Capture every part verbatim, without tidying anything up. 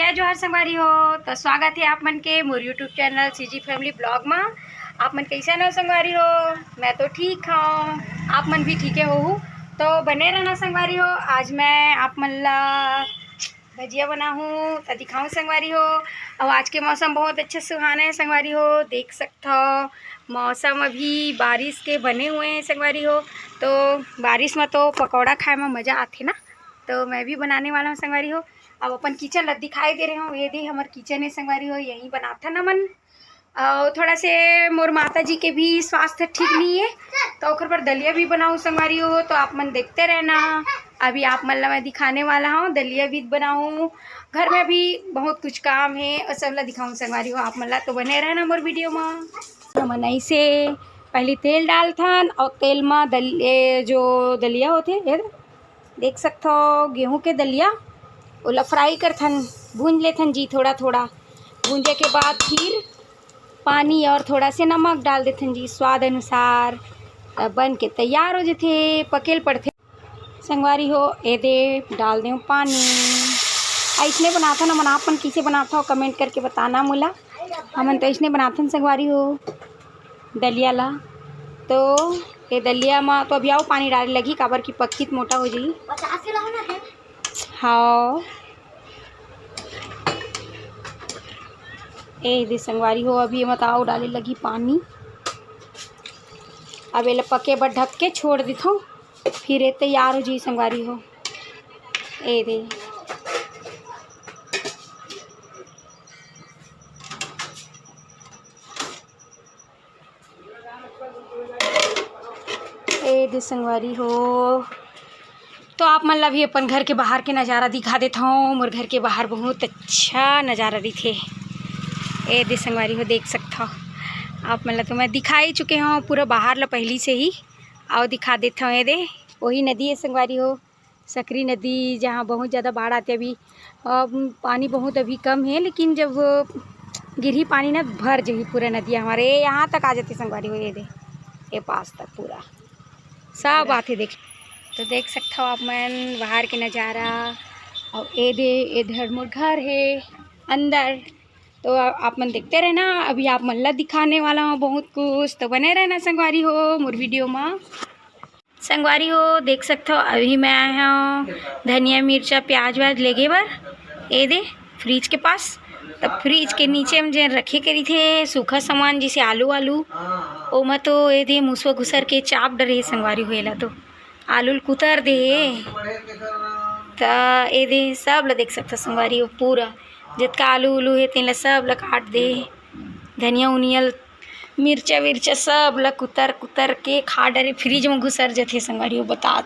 जय जोहार संगवारी हो, तो स्वागत हे आप मन के मोर YouTube channel CG Family Vlog मा। आप मन कइसन हो संगवारी हो? मैं तो ठीक हूँ, आप मन भी ठीके होहू। तो बने रहना संगवारी हो, आज मैं आप मन ला भजिया बनाहूँ तो दिखाऊँ संगवारी हो। अउ आज के मौसम बहुत अच्छा सुहाना हे संगवारी हो, देख सकथो मौसम अभी बारिश के बने हुए हैं संगवारी हो। तो बारिश में तो पकौड़ा खाए में मज़ा आथे ना, तो मैं भी बनाने वाला हूँ संगवारी हो। अब अपन किचन ला दिखाई दे रहे हो, ये दे हमर किचन हे संगवारी हो, यहीं बनाथन हमन। अउ थोड़ा से मोर माता जी के भी स्वास्थ्य ठीक नहीं है, तो ओकर बर दलिया भी बनाऊँ संगवारी हो, तो आप मन देखते रहना। अभी आप मन ला मैं दिखाने वाला हूँ दलिया भी बनाऊँ, घर में भी बहुत कुछ काम है और सब ला दिखाऊँ संगवारी हो आप मन ला, तो बने रहना मोर वीडियो में। हमन ऐसे पहले तेल डालथन और तेल में दल, ए, जो दलिया होथे, ये देख सकथो गेहूं के दलिया, ओला फ्राई करथन, भूंज लेथन जी थोड़ा थोड़ा। भूंजे के बाद फिर पानी और थोड़ा से नमक डाल देथन जी स्वाद अनुसार। तब बन के तैयार हो जथे, पकेल पड़थे। संगवारी हो, ए दे डाल देव पानी। अइसने बनाथन हमन, आप मन कइसे बनाथव कमेंट करके बताना मोला। हमन तो अइसने बनाथन संगवारी हो दलिया ला। तो ये दलिया मा तो अभी अउ पानी डाले लगही, काबर कि पकही त मोटा हो जाही। पचास किलो होना है। हाँ, ए दे संगवारी हो, अभी एमा तो अउ डाले लगही पानी। अब एला पके बर ढक के छोड़ देथव, फिर ये तैयार हो जाही संगवारी हो। ए दे ए दे संगवारी हो, तो आप मन ला भी अपन घर के बाहर के नज़ारा दिखा देथव। मोर घर के बाहर बहुत अच्छा नज़ारा रहिथे। ए दे संगवारी हो, देख सकथव, आप मन ला तो मैं दिखा ही चुके हव पूरा बाहर ला पहली से ही, अउ दिखा देथव। ए दे वही नदी हे संगवारी हो, सकरी नदी, जहाँ बहुत ज़्यादा बाढ़ आथे अभी। अब पानी बहुत अभी कम हे, लेकिन जब गिरही पानी ना, भर जही पूरा नदिया हमारे यहाँ तक आ जाथे संगवारी हो। ये दे, ये पास तक पूरा सब आथे। देख, तो देख सकथव आप मन बाहर के नज़ारा। अउ ए दे, ए धर मोर घर हे अंदर। तो आप मन देखते रहना, अभी आप मन ला दिखाने वाला हूँ बहुत कुछ, तो बने रहना संगवारी हो मोर वीडियो मा। संगवारी हो, देख सकथव, अभी मैं आए हव धनिया, मिर्चा, प्याज व्याज लेगे बर, ए दे फ्रिज के पास। तब फ्रिज के नीचे में जेन रखे के रहिथे सूखा सामान, जैसे आलू वालू, ओमा तो ए दे मुसवा घुसर के चाप डरे हे संगवारी हो, एला तो आलू ल कुतर दे हे। त ए दे सब ल देख सकथव संगवारी हो, पूरा जतका आलू उलू हे तेन ल सब ल काट दे। धनिया उनिया ल मिर्चा विर्चा सब ल कुतर कुतर के खा डरे, फ्रिज में घुसर जथे संगवारी हो, बता।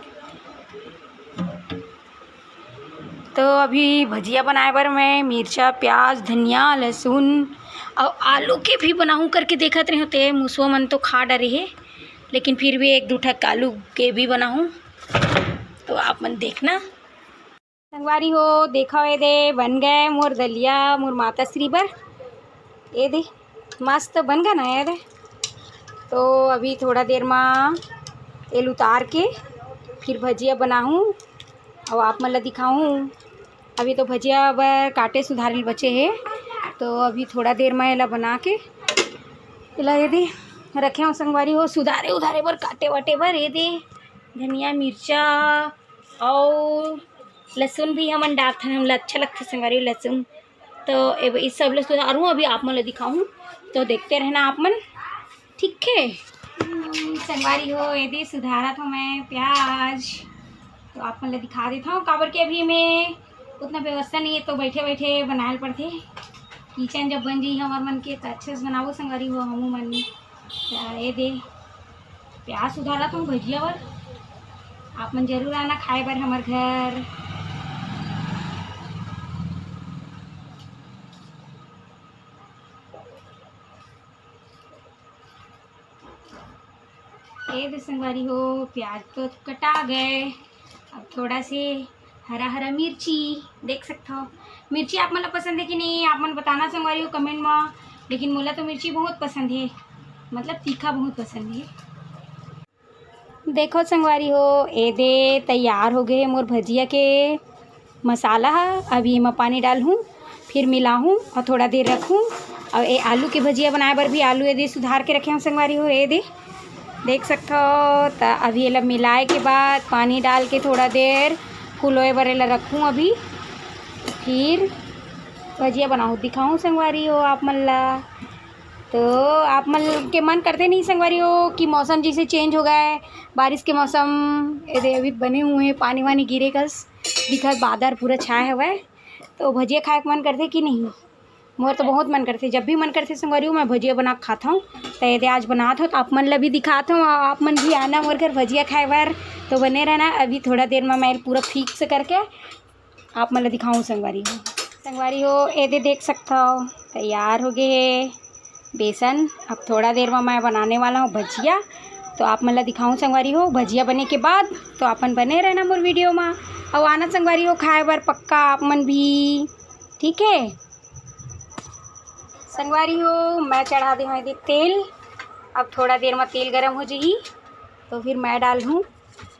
तो अभी भजिया बनाए बर मैं मिर्चा, प्याज, धनिया, लहसुन अउ आलू के भी बनाहूँ करके देखत रहे हों, ते मुसवा मन तो खा डरे हे, लेकिन फिर भी एक दू ठक आलू के भी बनाहूँ, तो आप मन देखना। संगवारी हो, देखव ए दे बन गए मोर दलिया मोर माता श्री बर। ए दे मस्त बन गए ना ए दे। तो अभी थोड़ा देर मा एल उतार के फिर भजिया बनाहूँ अउ आप मन ला दिखाहूँ। अभी तो भजिया बर काटे सुधारे ल बचे हे, तो अभी थोड़ा देर मा एला बना के एला ए दे रखे हव संगवारी हो, सुधारे उधारे बर, काटे वाटे बर। ए दे धनिया मिर्चा अउ लहसुन भी हमन डालथन, हमला अच्छा लगथे संगवारी लहसुन। तो ए, इस सब ल सुधारूँ, अभी आप मन ल दिखाऊँ, तो देखते रहना आप मन, ठीक है। हम्म, संगवारी हो, ए दे सुधारत हव मैं प्याज, तो आप मन ल दिखा देत हव, काबर के अभी में उतना व्यवस्था नहीं है, तो बैठे बैठे बनाए ल पड़थे। किचन जब बन जाही हमर मन के, तो अच्छे से बनाबो संगवारी हो, हमू मन। त ए दे प्याज सुधारत हव भजिया बर, आप मन जरूर आना खाए बर हमर घर। ए दे संगवारी हो, प्याज तो कटा गए, अब थोड़ा से हरा हरा मिर्ची देख सकथव। मिर्ची आप मन ला पसंद है कि नहीं, आप मन बताना संगवारी हो कमेंट मा। लेकिन मोला तो मिर्ची बहुत पसंद है, मतलब तीखा बहुत पसंद है। देखो संगवारी हो, ए दे तैयार हो गए मोर भजिया के मसाला ह। अभी एमा पानी डालहूँ, फिर मिलाहूँ और थोड़ा देर रखूँ। और ये आलू के भजिया बनाए बर भी आलू ये दे सुधार के रखे हूँ संगवारी हो, ये दे देख सकथो। त अभी एला मिलाए के बाद पानी डाल के थोड़ा देर फुलोए बर एला रखूँ अभी, फिर भजिया बनाहूँ, दिखाहूँ संगवारी हो आप मन ला। तो आप मन के मन करथे नहीं संगवारी हो कि मौसम जैसे चेंज हो गया है, बारिश के मौसम ये दे अभी बने हुए हैं, पानी वानी गिरे कस दिखत, बादर पूरा छाए हवय, तो भजिया खाए के मन करथे कि नहीं? मोर तो बहुत मन करथे, जब भी मन करथे संगवारी हो, मैं भजिया बना के खात हूँ। तो ये दे आज बनात हूँ, तो आप मन ला भी दिखात हूँ, और आप मन भी आना मोर घर भजिया खाए बर। तो बने रहना, अभी थोड़ा देर में मैं पूरा फिक्स करके आप मन ला दिखाऊँ संगवारी हो। संगवारी हो, ये दे देख सकथव, तैयार हो गए हे बेसन। अब थोड़ा देर में मैं बनाने वाला हूँ भजिया, तो आप मन ला दिखाऊँ संगवारी हो भजिया बने के बाद। तो आप मन बने रहना मोर वीडियो में, अउ आना संगवारी हो खाए बर पक्का आप मन भी, ठीक है। संगवारी हो, मैं चढ़ा दे हूँ ये दे तेल। अब थोड़ा देर में तेल गरम हो जाही, तो फिर मैं डाल हूँ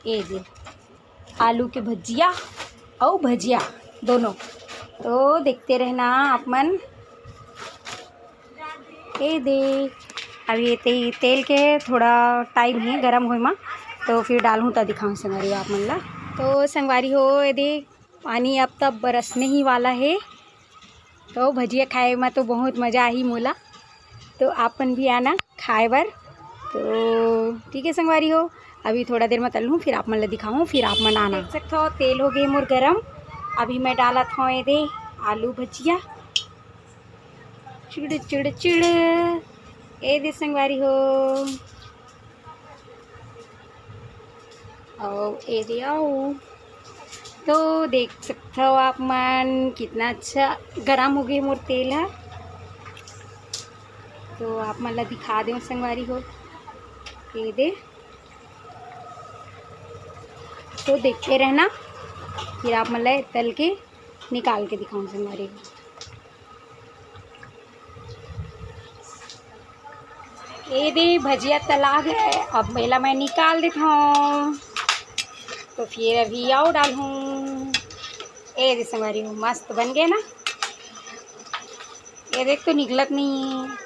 ये दे आलू के भजिया अउ भजिया दोनों। तो देखते रहना आप मन। ये दे, अब ये ते-, तेल के थोड़ा टाइम है गरम होए मा, तो फिर डालहूँ त दिखाऊँ संगवारी हो आप मन ला। तो संगवारी हो, ये दे पानी अब तब बरसने ही वाला है, तो भजिया खाए में तो बहुत मज़ा आही मोला। तो आप मन भी आना खाए बर। तो ठीक है संगवारी हो, अभी थोड़ा देर में तलहूँ, फिर आप मन ला दिखाऊँ, फिर आप मन आना। देख सकथो तेल हो गए मोर गरम। अभी मैं डालत हूँ ये दे आलू भजिया, चुड़ चुड़ चुड़, ये दे संगवारी हो। अउ ये दे अउ, तो देख सकथव आप मन कितना अच्छा गरम हो गए मोर तेल ह। तो आप मन ला दिखा देव संगवारी हो, ये दे। तो देखते रहना, फिर आप मन ला तल के निकाल के दिखाऊँ संगवारी हो। ये दे भजिया तला गए, अब एला मैं निकाल देत हूँ। तो फिर अभी अउ डालहूँ। ये दे संगवारी हो, मस्त बन गए ना। ये देख तो निकलत नहीं है।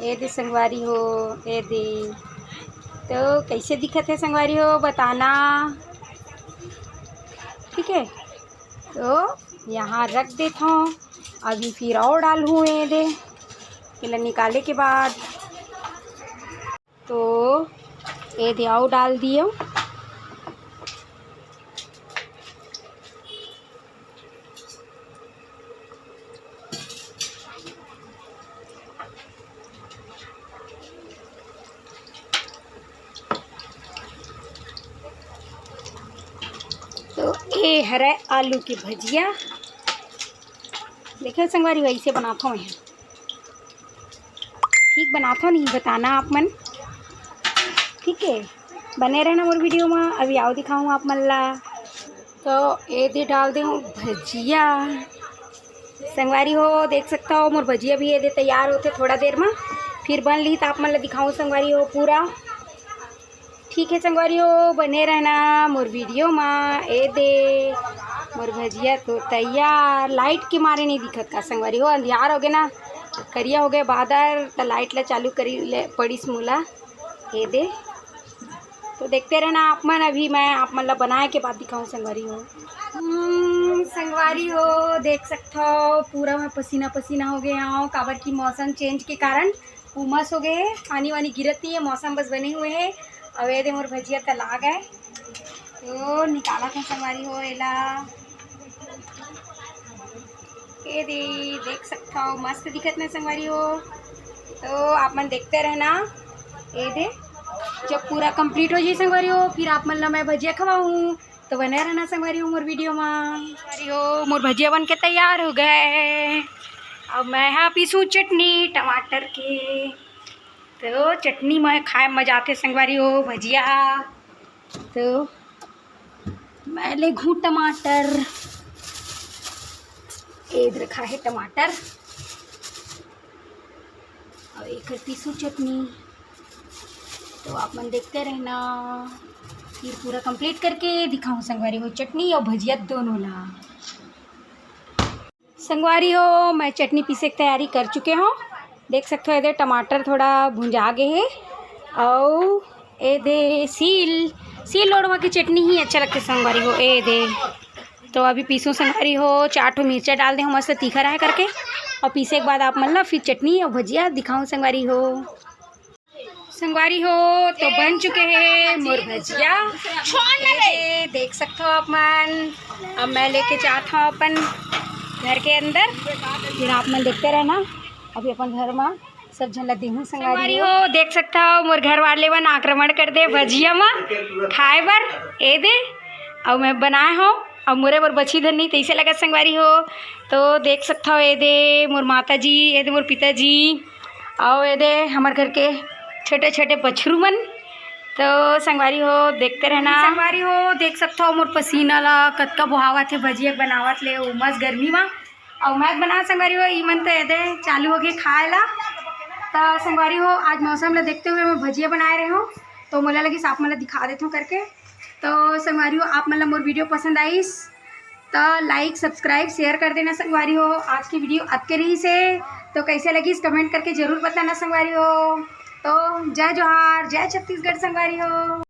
ये दे संगवारी हो, ये दे। तो कैसे दिखत है संगवारी हो, बताना, ठीक है। तो यहाँ रख देत हूँ, अभी फिर अउ डालहूँ ये दे, एला निकाले के बाद। तो ये दे अउ डाल दियो। तो ये हरे आलू की भजिया, देखो संगवारी, वैसे बनाता हूँ मैं। ठीक बनात हव नहीं, बताना आप मन, ठीक है। बने रहना मोर वीडियो में, अभी अउ दिखाऊँ आप मन ला। तो ये दे डाल दे हूँ भजिया। संगवारी हो, देख सकता हो मोर भजिया भी ये दे तैयार होते थोड़ा देर में, फिर बन ली तो आप मन ला दिखाऊँ संगवारी हो पूरा। ठीक है संगवारी हो, बने रहना मोर वीडियो मा। ए दे मोर भजिया तो तैयार, लाइट के मारे नहीं दिखत का संगवारी हो, अंधियार हो गए ना, करिया हो गए बादर, तो लाइट ला चालू करी ले पड़ीस मोला। ए दे तो देखते रहना आप मन, अभी मैं आप मन ला बनाए के बाद दिखाऊँ संगवारी हो। हम्म, संगवारी हो, देख सकथो पूरा मैं पसीना पसीना हो गए हूँ, काबर की मौसम चेंज के कारण उमस हो गए हे, पानी वानी गिरत नहीं है, मौसम बस बने हुए है। अब ये दे मोर भजिया तला गए, तो निकालत हूँ संगवारी हो एला। ये दे देख सकता हो, मस्त दिखत ना संगवारी हो। तो आप मन देखते रहना, ये दे जब पूरा कंप्लीट हो जाए संगवारी हो, फिर आप मन ला मैं भजिया खवाऊँ। तो बने रहना संगवारी हो मोर वीडियो मा। संगवारी हो, मोर भजिया बन के तैयार हो गए। अब मैं हा पीसू चटनी टमाटर के। तो चटनी में खाए मजा आथे संगवारी हो भजिया। तो मैं लेघूँ टमाटर, एद रखा है टमाटर, और एक पीसू चटनी। तो आप मन देखते रहना। खीर पूरा complete करके दिखाहूँ संगवारी हो, चटनी अउ भजिया दोनों ला। संगवारी हो, मैं चटनी पीसे के तैयारी कर चुके हूँ। देख सकत हो, एदे टमाटर थोड़ा भुंजा गे हे, अउ एदे सील, सील लोड़वा के चटनी ही अच्छा लगथे संगवारी हो। एदे तो अभी पीसू संगवारी हो, चार ठो मिर्चा डाल दे हूँ मस्त तीखा रहे करके, अउ पीसे के बाद आप मन ला फिर चटनी अउ भजिया दिखाऊँ संगवारी हो। संगवारी हो, तो बन चुके हे मोर भजिया। ये देख सकत हो आप मन। अब मैं लेके जात हूँ अपन घर के अंदर, फिर आप मन देखते रहना। अभी अपन घर में सब झन ला देहूँ संगवारी संगवारी हो। हो, देख सकत हो मोर घर वाले मन आक्रमण कर दे भजिया म खाए बर। एदे, अउ मैं बनाए हूँ, अउ मोरे बर बची धर नहीं, तइसे लगत संगवारी हो। तो देख सकत हो, एदे मोर माता जी, एदे मोर पिताजी, अउ एदे हमर घर के छोटे छोटे बछरू मन। तो संगवारी हो, देखते रहना। संगवारी हो, देख सकत हो मोर पसीना ला कतका बोहावत हे भजिया बनावत ले उमस गर्मी मा। अउ मैं बनावत संगवारी हो, ई मन तो एदे चालू हो गे खाए ला। तो संगवारी हो, आज मौसम ला देखते हुए मैं भजिया बनाए रहे हूँ, तो मोला लगिस आप मन ला दिखा देत हूँ करके। तो संगवारी हो, आप मन ला मोर video पसंद आइस तो like, subscribe, share कर देना संगवारी हो। आज की video अतके रहिस हे, तो कइसे लगिस comment करके जरूर बताना संगवारी हो। तो जय जोहार, जय छत्तीसगढ़ संगवारी हो।